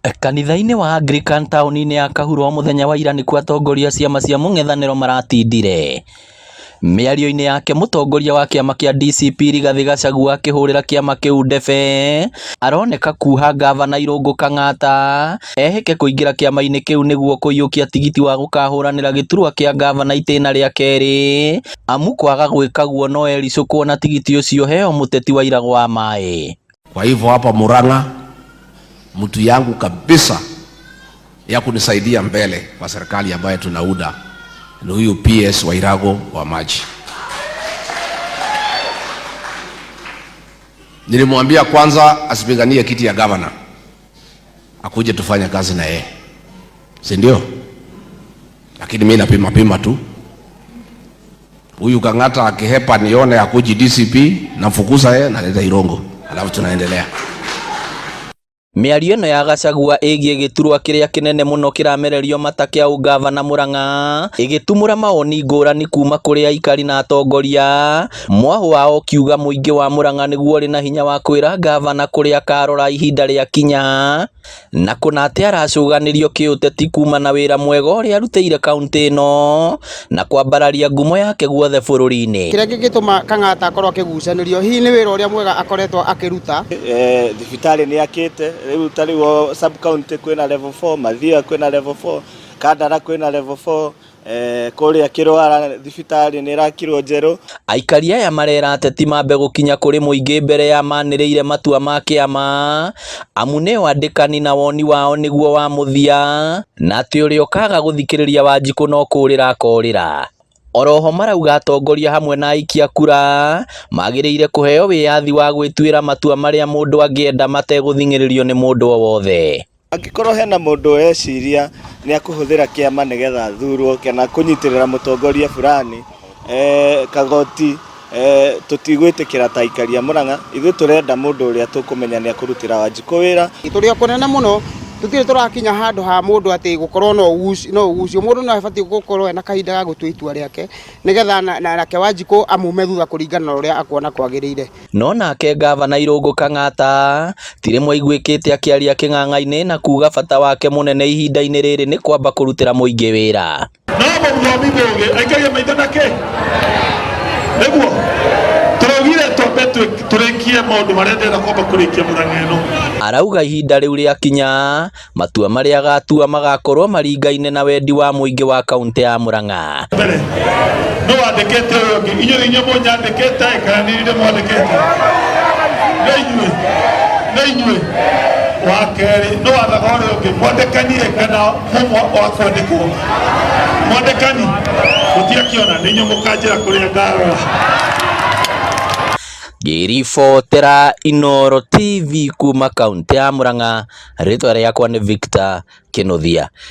Kanitha-inĩ wa Anglican taũni-inĩ ya Kahuro mũthenya wa ira nĩkuo atongoria a ciama cia mũng'ethanĩro maratindire. Mĩario-inĩ yake mũtongoria wa kĩama kĩa DCP Rigathĩ Gachagua akĩhũrĩra kĩama kĩu ndebe aroneka kuha ngavana Irũngũ Kang'ata ehĩke kũingĩra kĩama-inĩ kĩu nĩguo kũiyũkia tigiti wa gũkahũranĩra gĩturwa kĩa ngavana itĩna rĩa kerĩ amu kwaga gwĩka guo no ericũkwo na tigiti ũcio heo mũteti wa Iragũ wa Maĩ. Kwa hivyo hapa Murang'a mtu yangu kabisa ya kunisaidia mbele kwa serikali ambayo tunaunda ni huyu PS Wairago wa maji. Nilimwambia kwanza asipiganie kiti ya gavana, akuje tufanye kazi na yeye, si ndio? Lakini mimi napima pima tu. Huyu Kang'ata akihepa nione akuji DCP, nafukuza yeye, naleta Irongo, alafu tunaendelea. Mĩario ĩno ya Gachagua ĩgiĩ gĩturwa kĩrĩa kĩnene mũno kĩramererio mata kĩa ũgavana Murang'a ĩgĩtumũra mawoni ngũrani kuma kũrĩ aikari na atongoria mwahũ wao ũkiuga mũingĩ wa Murang'a nĩguo ũrĩ na hinya wa kwĩra ngavana kũrĩa akarora ihinda rĩa kinya na kũna atĩ aracũganĩrio kĩũteti kuma na wĩra mwega ũrĩa arutĩire kaũntĩ ĩno na kwambararia ngumo yake guothe bũrũri-inĩ. Kĩrĩa kĩngĩtũma Kang'ata akorwo akĩgucanĩrio hihi nĩ wĩra ũrĩa mwega akoretwo akĩruta. Thibitarĩ nĩ akĩte rĩu ta rĩu sub county kwĩna level 4, Mathia kwĩna level 4, Kandara kwĩna level 4, kũrĩa Kĩrwara thibitarĩ nĩ ĩrakirwo njerũ. Aikari aya marera ateti mambe gũkinya kũrĩ mũingĩ mbere ya manĩrĩire matua ma kĩama amu nĩo andĩkani na woni wao nĩguo wa mũthia na atĩ ũrĩa ũkaga gũthikĩrĩria Wanjikũ no kũrĩra akorĩra. Oroho marauga atongoria hamwe na aikia kura magĩrĩire kũheo wĩyathi wa gwĩtuĩra matua marĩa mũndũ angĩenda mategũthing'ĩrĩrio nĩ mũndũ o wothe. Angĩkorwo hena mũndũ ũreciria nĩ akũhũthĩra kĩama nĩgetha athurwo kana kũnyitĩrĩra mũtongoria fulani, kagoti, tũtigwĩtĩkĩra ta aikari a Murang'a. Ithuĩ tũrenda mũndũ ũrĩa tũkũmenya nĩ akũrutĩra Wanjikũ wĩra. Tũrĩ o kũnene mũno tũtirĩ tũrakinya handũ ha mũndũ atĩ gũkorwo no ũgucio. Mũndũ no abatiĩ gũkorwo ena kahinda ga gũtua itua rĩake nĩgetha nake Wanjikũ amume thutha kũringana na ũrĩa akuona kwagĩrĩire. No nake ngavana Irũngũ Kang'ata ti rĩmwe aiguĩkĩte akĩaria kĩng'ang'a-inĩ na kuga bata wake mũnene ihinda-inĩ rĩrĩ nĩ kwamba kũrutĩra mũingĩ wĩra. No mũthomi mũgĩ aikagia maitho na kĩ nĩguo tũraugire twambe tũrĩkie maũndũ marĩa ndĩrenda kwamba kũrĩkia Murang'a ĩno. Arauga ihinda rĩu rĩakinya matua marĩa agatua magakorwo maringaine na wendi wa mũingĩ wa kaũntĩ ya Murang'a. Mbere no wandĩkĩte ũyũ ũngĩ, inyuĩ inyuĩ mũnyandĩkĩte kana nĩ inyuĩ mwandĩkĩte? Nĩ inyuĩ, nĩ inyuĩ. Wa kerĩ nĩ wathaga ũrĩa ũngĩ, mwandĩkani kana mũmwe wa kwandĩkwo? Mwandĩkani mũtiakĩona, nĩ inyuĩ mũkanjĩra kũrĩa ngarora. Ngĩribotera Inooro TV kuma kaũntĩ ya Murang'a, rĩtwa rĩakwa nĩ Victor Kĩnuthia.